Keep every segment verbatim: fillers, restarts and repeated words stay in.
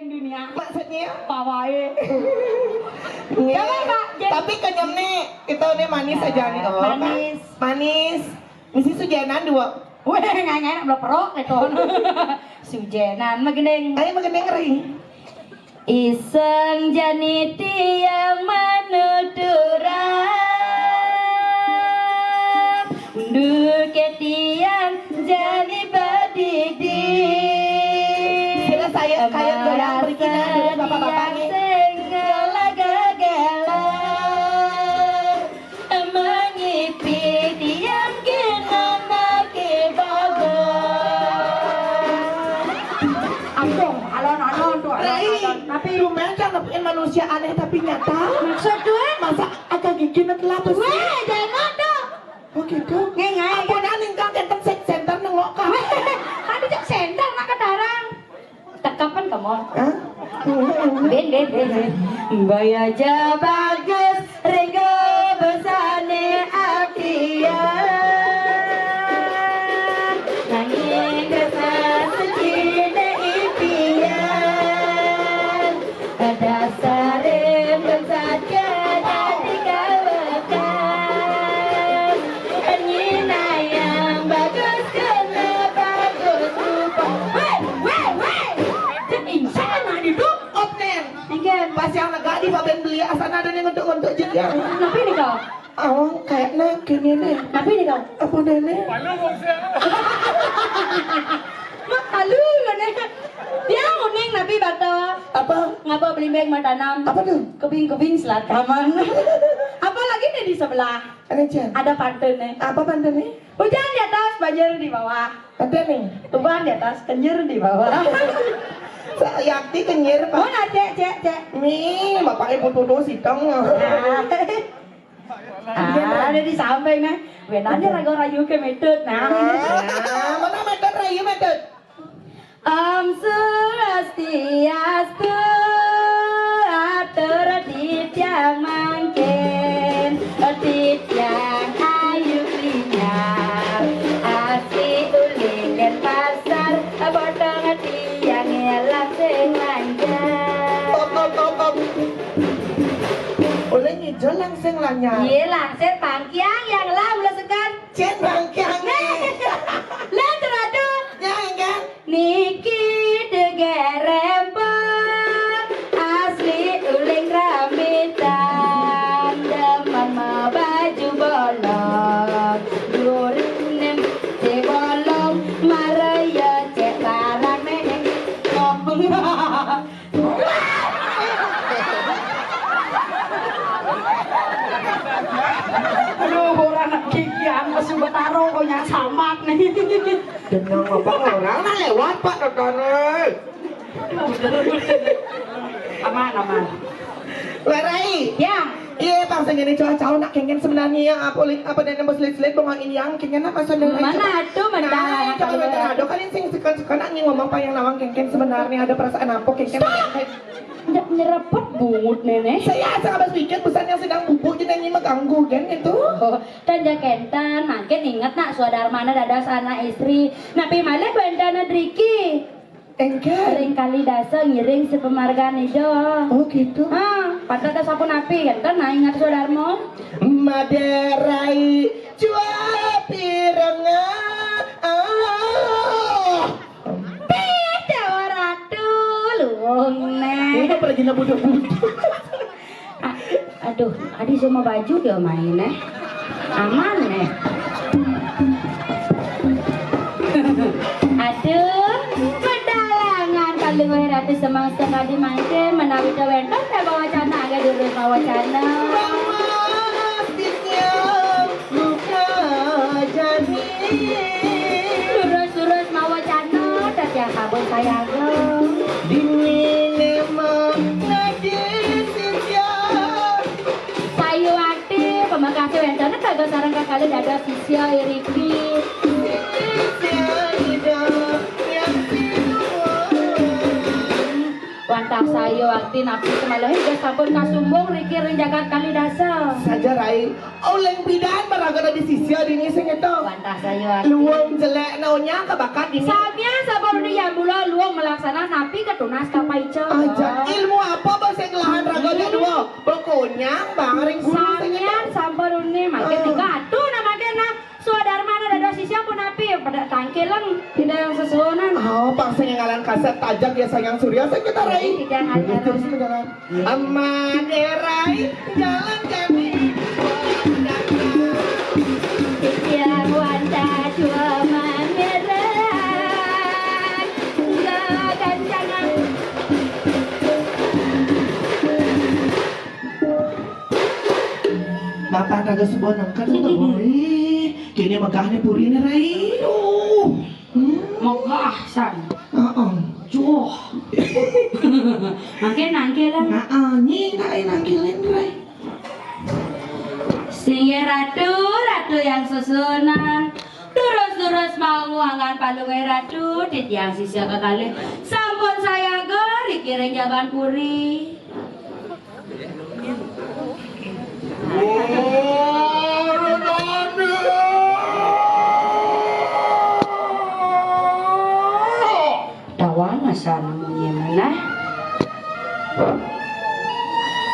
Dunia. Maksudnya? Pawae. Nggih. Coba, Pak, jadi tapi kenyem nih, kita nih manis aja nih. Oh, manis. Manis. Misi sujenan dua. Weh, ngai-ngai nak beleperok gitu. Sujenan magendeng. Ayo magendeng ring. Iseng jani tiang manuturang, duke tiang jani badidi. Sila saya kayak goyang berkina dulu bapak-bapak nih. Sing gela-gela. Mangipi tiang kinanake bagus. Aduh, alon-alon tuh, alon-alon. Tapi tumben kan nepuin manusia aneh tapi nyata. Maksud tuh? Masa agak gigi telat tuh? Weh, jangan tuh. Oh gitu. Ngengai. Apa nih ningkang kenten sex center nengok kah? Tadi cek center nak ketarang. Tekapan kamu. Hah? Ben, ben, ben, ben. Mbaya ja bagus, renggo besane apian. Nanging tresna sejine impian. Dasare ben saja dadi kawekas. Nyinayang bagus kena bagus rupa. Weh, weh, weh. Cek insan anak itu. Op, Neng. Nggih. Pas yang negak di Paben beli asana ada nih ngentuk-ngentuk jek ya. Tapi nih kau. Awang kayak nak kini nih. Tapi nih kau. Apa nenek? Mak halu lo nih. Dia kuning nabi bato. Apa? Ngapa belimbing mau tanam? Apa tuh? Kebing-kebing selataman. Apa lagi nih di sebelah? Ada Jan. Ada pantun nih. Apa pantun nih? Hujan di atas, banjir di bawah. Ada nih. Tuban di atas, kenyir di bawah. Yakti kenyir, Pak. Oh, nah, cek, cek, cek. Nih, Bapak Ibu tuduh sidang. Nah. Ah, ada di samping, nah. Gue nanya ragu rayu ke metut. Nah, nah, mana metut rayu metut? Om Swastiastu, atur titiang mangkin, titiang ayu klinyar, asli uling Denpasar, bodong tiang ngelam sing lancar. Op, op, op, op. Oleh ngijo langsing lanyar. Iya, langsir bangkiang yang lam lesekan. Cen bangkiang. Lah, teradu. Ya, enggak. Niki degerempang asli uling ramitan, demen ma baju bolong, durinem si bolong, maraya cek larang neng. Aduh, orang nak gigi, angkos juga taruh, kok nyak samat nih. Jeneng apa orang nak lewat, Pak, tekan, eh. Aman, aman. Lerai. Ya. Iya, Bang, sing ini cowok-cowok nak kengken sebenarnya ya, apa li-, apa dan nembus lit-lit, bengong ini yang kengken apa saudara? Mana tuh, mana? Nah, coba kalau ada kalian sing sekan-sekan nak ngomong apa yang nawang kengken sebenarnya ada perasaan apa kengken? Stop! Ndak nyerepet bungut nenek. Saya asal habis pikir pesan yang sedang bubuk jadi ini mengganggu kan itu. Oh, dan jakenten, makin inget nak swadharmana dados anak istri. Napi malih bentana driki? Enggal. Ring kali dasa ngiring si pemargan ijo. Oh gitu. Ah, pada ta sapunapi kan, kan nah ingat swadharma. Maderai jua pireng. Ah. Beda ora tulung neh. Ini pergi butuh-butuh. A-, aduh, adi semua baju dia main eh. Aman eh. Aduh, pedalangan kaluwih ratu semangsa kadi mangke menawi ta wénten ta pawacana, angga durus pawacana. Durus-durus mawacana, tetiang sampun sayaga. Dini nema ngadi sisya. Sayu ati, pamekase wénten taga sareng kakali dados sisya iriki. Sisya ida yang sinuwun. Wantah sayuakti napi sumalahe, sampun kasumbung riki ring jagat Kalidasa. Saja, Rai. Uling pidan maraga dadi sisia dini sing ento. Wantah sayuakti. Luung jelék na onyang kabakat dini. Samian sampun uni yambula luung malaksana napi katunas kapaica. Aja ilmu apa ba sing ngelahan raga dua? Bakonyang bang ring guru sing ento. Samian sampun uni, mangkin tiga atu na mangkin na. Swadarmana dados sisia punapi? Pada tangkilang Ida Hyang Sesuhunan. Oh, pang sing ngaran kasép tajak ya Sang Hyang Surya sing kita, Rai. Jadi, tidak ada. Begitu sih, jalan. Amade Rai, jalan kami. Titiang wantah jua mameran. Enggak gancangan. Bapak raga suba nengkén to, Boy. Kéné megahné puriné, Rai. Oh. Hmm. Megah san. Heeh. Cuh. Mangkin nangkil lah. Heeh, nying kaé nangkilin, Rai. Singgih Ratu, Ratu Hyang Sesuhunan. Durus-durus maungu anggan Palungguh Ratu, titiang sisia kekalih sampun sayaga riki ring Jambanpuri. Tawang asana munyi manah.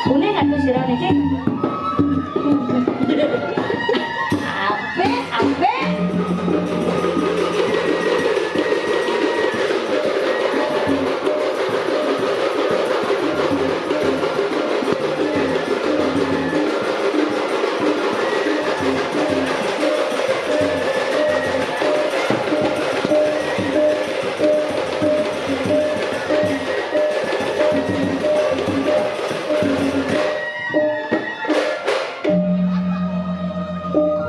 Puning atuh sira niki. Apik, apik.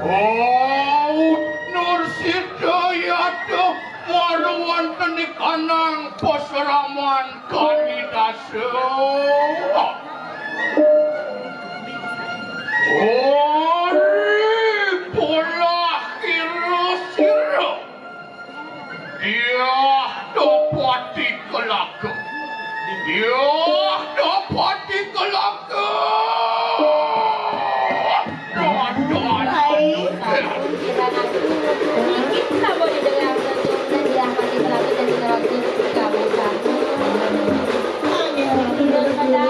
Raut Nur Sidayada maruan tenikanang pasraman Kalidasa. Ari polah kira sira. Diah Dapati Kelaka. Diah Dapati Kelaka. Rai, sampun kirang atuh. Niki sampun digelar sampun Diah Dapati Kelaka dan Kelaka kamu sama. Angel, angel, angel.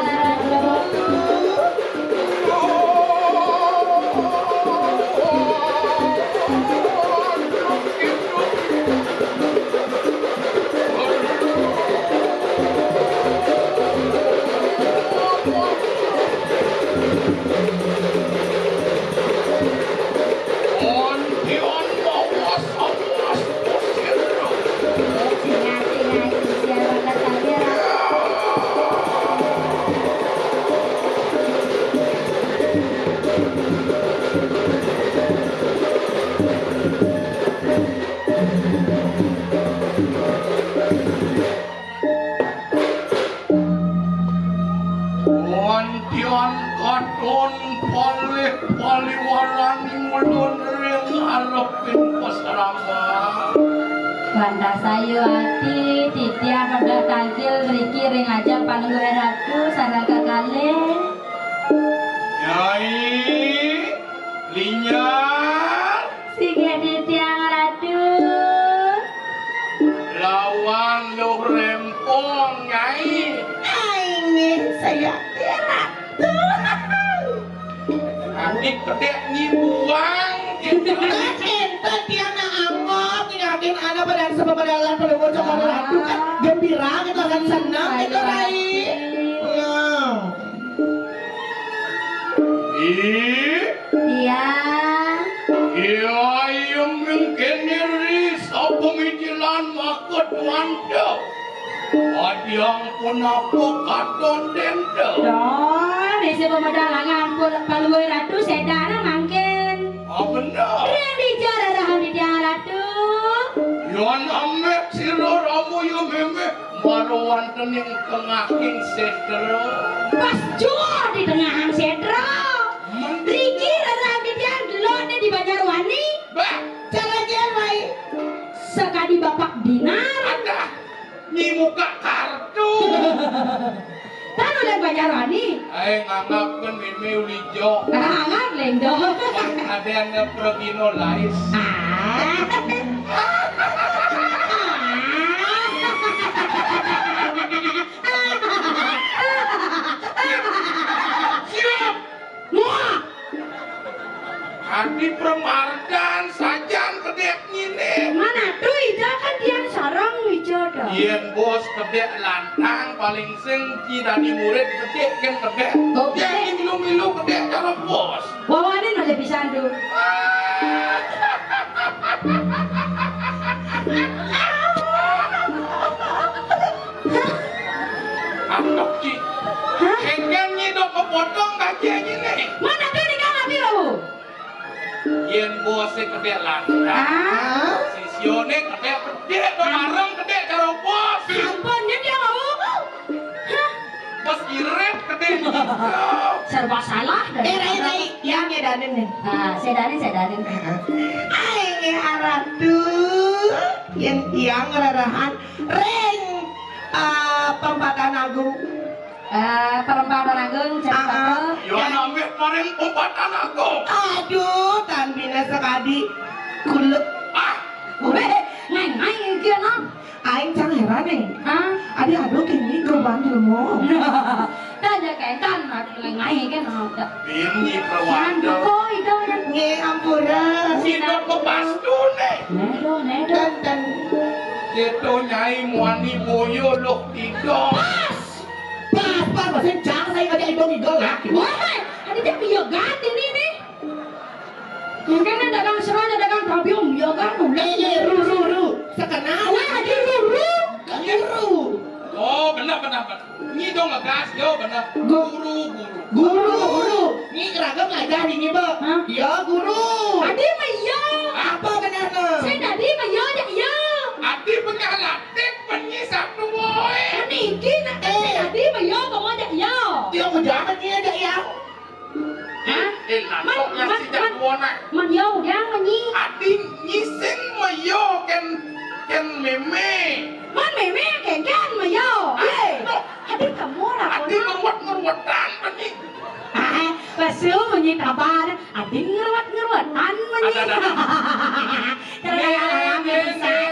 Wantian katon palih paliwaraning ulun ring areping pasraman. Wantah sayuakti, titiang kedah tangkil riki ring ajeng Palungguh Ratu sareng kekalih. Nyai, Linjar. Singgih titiang Ratu. Lawan Luh Rempong, Nyai. Inggih, sayuakti Ratu. Adi kedék nyibuang, gitu. Kan enten tiang nak anggap, ngadin anak pada sebab pada lan pada bocah pada Ratu kan gembira, gitu kan, senang, gitu, Rai. Nah. Ih. Iya. Iya, iya, mungkin iri sapamijilan maka tuanta. Adiang punapa katon denta. Don, isi pemedal angan pul-, Palungguh Ratu sedana mangkin. Ah, bener. Ring dija rarahan Ida Ratu. Yan amek sira Rama ya mémé. Mara wonten ing tengahing sétra. Pas jua di tengahing sétra. Mriki rerah titiang delokne di Banjarwani. Bah. Cara kian wae. Sakadi Bapak Dinar. Adah, ni muka kartu. Tan ulian Banjarwani. Ai, nganggap kan mémé uli joh. Nganggap, Léng, doh. Ada yang pergi no lais. Ah. Siap. Muah. Adi Pramardan sajan kedék nginé. Mana tuh, Ida kan tiang sareng wija dah. Yén bos kedék lantang, paling sing ci dadi murid kedék kén kedék. Oh, yén kedék. Milu-milu kedék cara bos. Wawanin aja pisan tuh. Andok, Ci. Hah? Engkén nyi dok kepotong gaji nginé. Mana tuh nikah nabi kamu? Yén bosé kedék lantang. Ah? Sisioné kedék, kedék, dong bareng kedék cara bos. Ampun, dia dia mau. Hah? Bos irit kedék. Serba salah dah. Eh, Rai, Rai, yang ngedanin nih. Ah, sedanin, sedanin. Ai, nge Ratu. Yén tiang rarahan ring, ah, Perempatan Agung. Eh, Perempatan Agung, cerita. Ah, ah. Yo, nambah paring Perempatan Agung. Aduh, tan bina sekadi kulek. Ah. Wéh, ngai-ngai iki, nah. Aing cang héran, nih. Ah. Adi aduh kini gerobakan ilmu. Tanya kencan, ngai-ngai kan, nah. Bini Perempatan. Ngantuk, kok, itu, kan. Nge ampura. Sidok bepastu, nih. Nedo, nedo. Dan, dan. Itu Nyai muani boyo loh tiga. Pas, pas, pas, sing cang saya ngajak Ido ngigel lah. Wah, adi téh piogan ini nih. Mungkin dagang seroja, dagang tabiung, piogan, ulah. Eh, eh, ru, ru, ru. Sekenal. Wah, adi ru, ru. Kan ru. Oh, benar, benar, benar. Nyi dong ngegas, yo benar. Gu- Guru, guru. Guru, guru. Nyi keragam ngajar ini, Bang. Hah? Ya, guru. Adi mah iya. Apa benar, Bang? Saya tadi mah iya, ya, iya. Adi punya latih penyi satu, woi. Niki nak Eh. Adi mah iya, kamu aja iya. Dia mau jalan dia aja ya. Hah? Eh, eh, lah, Man, kok ngasih man, jagoan, ah? Man, yo, udah, man, nyi. Adi nyi sing mah yo, kén, kén mémé. Man, mémé, kén, kén, mah yo. Ah, eh, tuh. Adi kamu lah, Adi kamu. Ngeruwet-ngeruwetan, man, nyi. Ah, lesu, man, nyi, kabar. Adi ngeruwet-ngeruwetan, man, nyi. Ada, ada. Terus Nih, alam nih, bisa. Nih.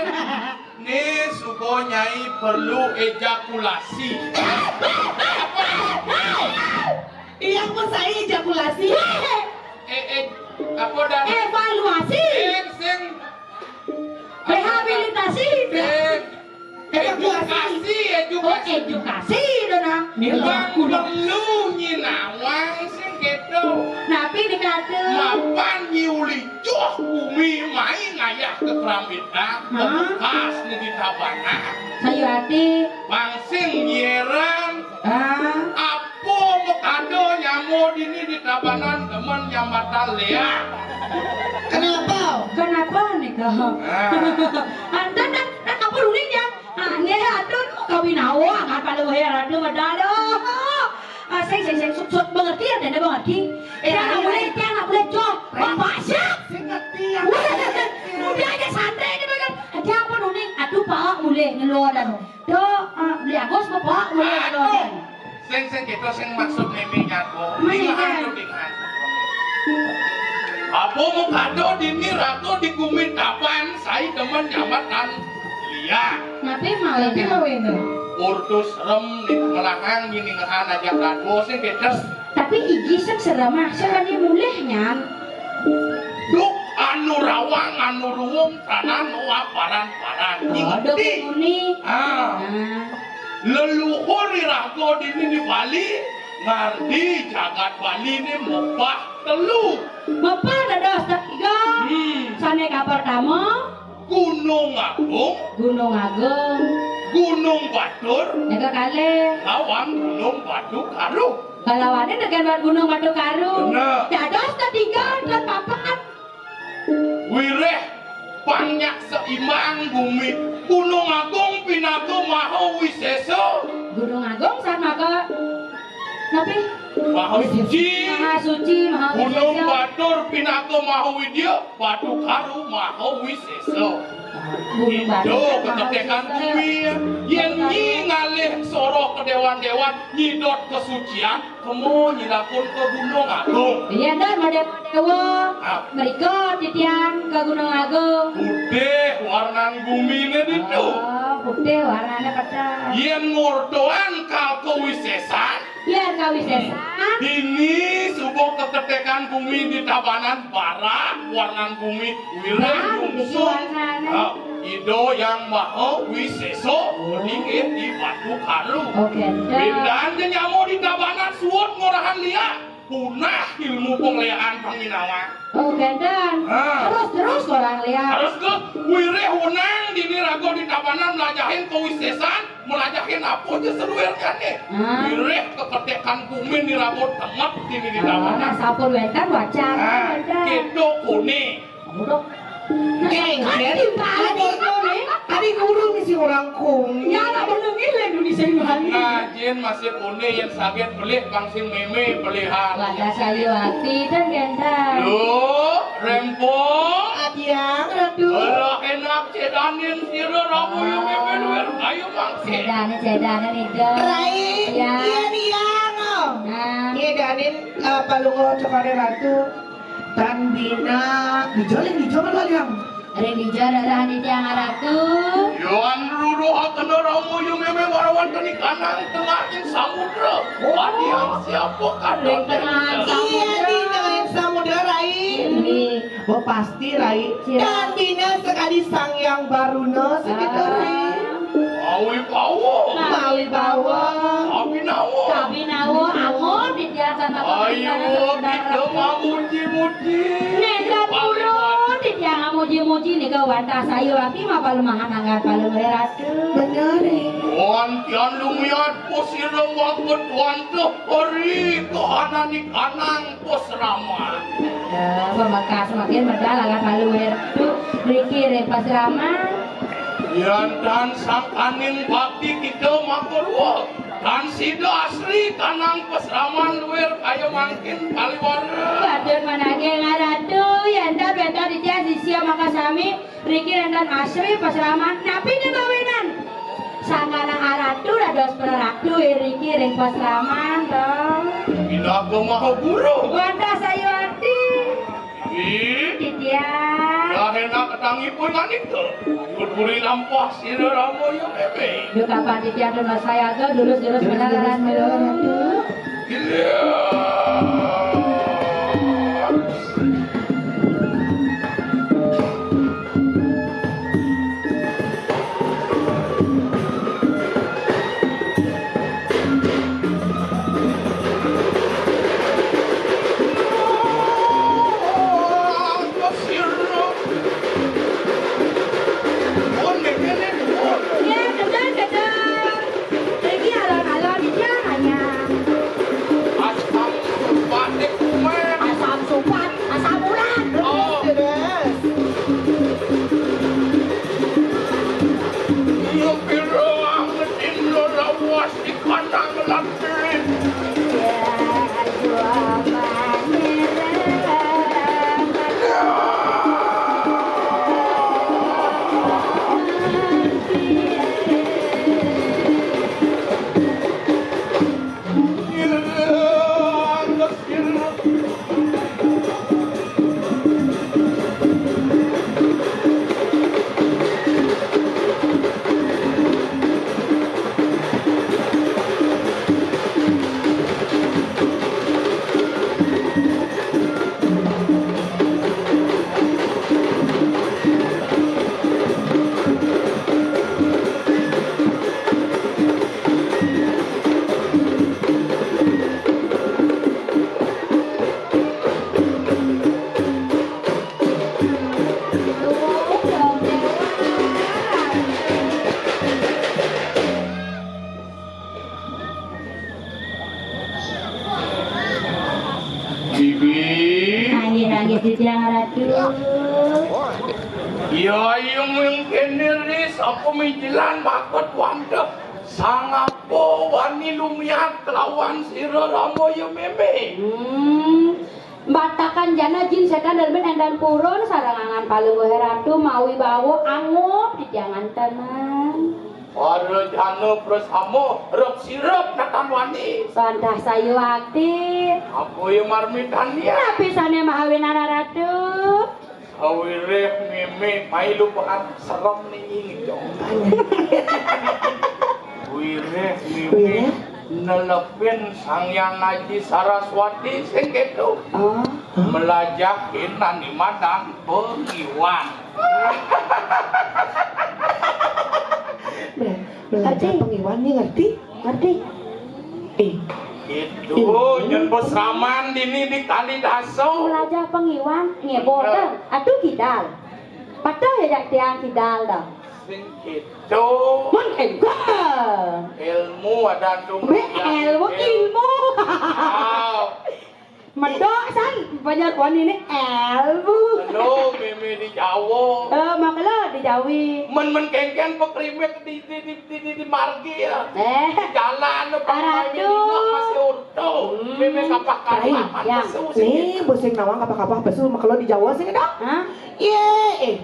Nih, suko Nyai perlu ejakulasi. Iya, kok saya ejakulasi? Eh, eh, apa dah? Evaluasi. Sing, sing. Rehabilitasi. Sing. Evaluasi. Edukasi, edukasi. Oh, edukasi, dona. Bang perlu nyi nawang sing kéto. Napi dikata? Mapan nyi uli joh bumi mai ngayah ka Krambitan, hah? Bekas ni di Tabanan. Sayuwati. Bang sing nyerang. Ah. Apa makada nyama dini di Tabanan demen nyamatan Léa? Kenapa? Kenapa nika? Ah. Anten nak, nak apa dulu ya? Ah, nggih, atur kawin awak, apa luwih ratu medal. Ah, sing, sing, sing, sut, sut, mengerti ya, Dana, mengerti? Eh, tiang nak boleh, tiang nak boleh, cok. Bapak siap. Sing ngerti ya. Wah, udah aja santai aja, Bang. Ada apa, Nuning? Aduh, Pak, boleh ngeluar dah. Dok, ah, beli Agus, Pak, boleh ngeluar dah. Sing, sing, kita sing maksud mémé nyago. Mana, dingahan, kan? Tuh, dingahan. Apa mau kado dini ratu di gumi Taban, saya demen nyamatan Léa. Napi mawéna? Napi mawéna? Urtus rem di melahang gini ngehan aja ratu sih, kedes. Tapi iji sing serem, ah, sing adi mulih nyan. Duk anu rawang, anu ruwung, tanah nu aparan-paran. Oh, dok muni. Ah. Ah. Leluhur iraga dini di Bali, ngardi jagat Bali ni mepah telu. Mepah dados tiga. Hmm. Sané kapertama, Gunung Agung. Gunung Agung. Gunung Batur. Yang kekalih. Lawan Gunung Batu Karu. Kalawané dengan Gunung Batu Karu. Bener. Dados tiga dan papat. Wiréh pang nyak seimbang bumi. Gunung Agung pinaka maha wisésa. Gunung Agung sareng maha napi? Maha suci. Maha suci, maha wisésa. Gunung Batur pinaka maha widya, Batu Karu maha wisésa. Gunung Batu. Ido keketekan bumi, yén nyi ngalih soroh ka déwan-déwan, nyidot kesucian, kema nyi lakun ka Gunung Agung. Iya, Don, madéwa-déwa. Ah. Mrika titiang ka Gunung Agung. Putih warnan guminé ditu. Oh, putih warnané peteng. Yén ngortoan kal kawisésan, Yén kawisésan. Dini suba keketekan bumi di Tabanan barak, warnan bumi wirih. Bah, dini nyungsung. Warnané. Ah, Ida Hyang Maha Wisésa, oh, linggih di Batu Karu. Oké, dah. Pindan nyama di Tabanan suud ngorahan liak. Punah ilmu pangléakan panginawan. Oh, kénten. Ah. Terus, terus orang lihat. Terus ke wirih wenang dini raga di Tabanan mlajahin kawisésan, mlajahin apa ja saluirnyané. Ah. Wirih keketekan gumin di raga tenget dini di Tabanan. Ah, sampun wénten wacan. Ah, wénten. Kéto koné. Budok. Éh, kan timpal adi, adi guru misi orang kong. Ya, lah, bener ngiling Indonesia ini. Ngajin masih koné yang sakit pelih bang sing mémé pelihan. Wadah sayu ati dan ganda. Lho, Rempong. Adiang, Ratu. Alah, enak cedanin sira ramu yang mémé luar. Ayo, Mang. Cedanin, cedanin, Ida. Rai, ya. Iya, Diang. Nah. Ngedanin, eh, palungguh cokare Ratu. Tan bina, dija, ring dija, Mas Waliang. Ring dija rerah di tiang Ratu. Yuan ruruh kena ramu yu meme warawan keni kanang tengah ing samudra. Oh. Wadiang siapa kadang ring tengah samudra. Iya, di tengah samudra, Rai. Ini. Oh, pasti, Rai. Siap. Dan bina sekali Sang Yang Baruna, sekitar, Rai. Ah. Mawi bawa. Mawi bawa. Kabinawa. Kabinawa, amun titiang sama. Ayo, kita mamuji-muji. Nenda purun, titiang mamuji-muji nika wantah sayu ati mapalemahan anggar palem ratu. Bener, eh. Wan tian lumiat pusira wakut wantah ori kahanani kanang pasraman. Ya, pamekas makin medal anggar palem ratu. Riki ring pasraman. Yan tan sangkaning bakti kita makarwa. Tan sida asri kanang pasraman luir kaya mangkin paliwara. Patut managih ngaratu, yan tan wénten titiang sisia makasami, riki wénten asri pasraman, napi né mawinan? Sangkaning aratu dados praratu iriki ring pasraman, to. Pinaka maha guru. Wantah sayu ati. Ih. Titiang. Dah enak ketangipun nganita. Putri lampah sira rama ya meme. Duh kapan titiang tunas sayaga, durus-durus bener, Ratu. Iya. Nggih, gedeng, gedeng. Niki alon-alon niki anyar. Asam supat niki, Mas. Asam supat, asam urat. Oh. Terus. Iya, pira anget Indra lawas di kandang latirin. Bibi. Nggih, nggih, titiang Ratu. Ya, ayo mungkin diri sapa mijilan makut wanda. Sangapa wani lumiat kelawan sira Rama ya meme? Hmm. Batakan jana jin sétan dalemin éndan purun sareng angan palungguh Ratu mawi bawa angup titiangan tenan. Para jana prasama rep sirep natan wani. Wantah sayuwakti. Apa ya marmitan ya? Napi sané mahawinan Ratu? Sawireh mimih mailupahan serem ning dong. Wireh mimih Wireh? Nelepin Sang Hyang Aji Saraswati sing kéto. Oh. Melajahin nani madan pengiwan. Bela-, belajar Ngerti? Pengiwan ni ngerti? Ngerti? Eh. Itu nyun pesraman dini di Kali Daso. Belajar pengiwan, ngebor. Bener. Atuh kidal. Patuh ya jak tiang kidal dah. Sing kéto. Mun enggak. Ilmu ada tuh. Be, ilmu, ilmu. Wow. Medok san, banyak wani ini ilmu. Lo mimi di Jawa. Eh, makelo di Jawi. Men men kengken pekrimit di di di di di, di margi ya. Eh. Di jalan lo Aratu. Masih urto. Hmm. Mimi kapah kapah. Rai, yang. Nih, bosing nawang kapah kapah pesu makelo di Jawa sing dong. Hah? Ye, eh.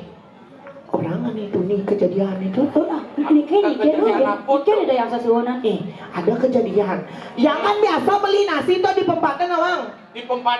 Orang anu itu nih kejadian itu tuh lah. Niki niki tuh. Kejadian apa tuh? Niki ada yang sesuunan. Eh, ada kejadian. Jangan biasa beli nasi tuh di pempatan, Awang. Di pempatan.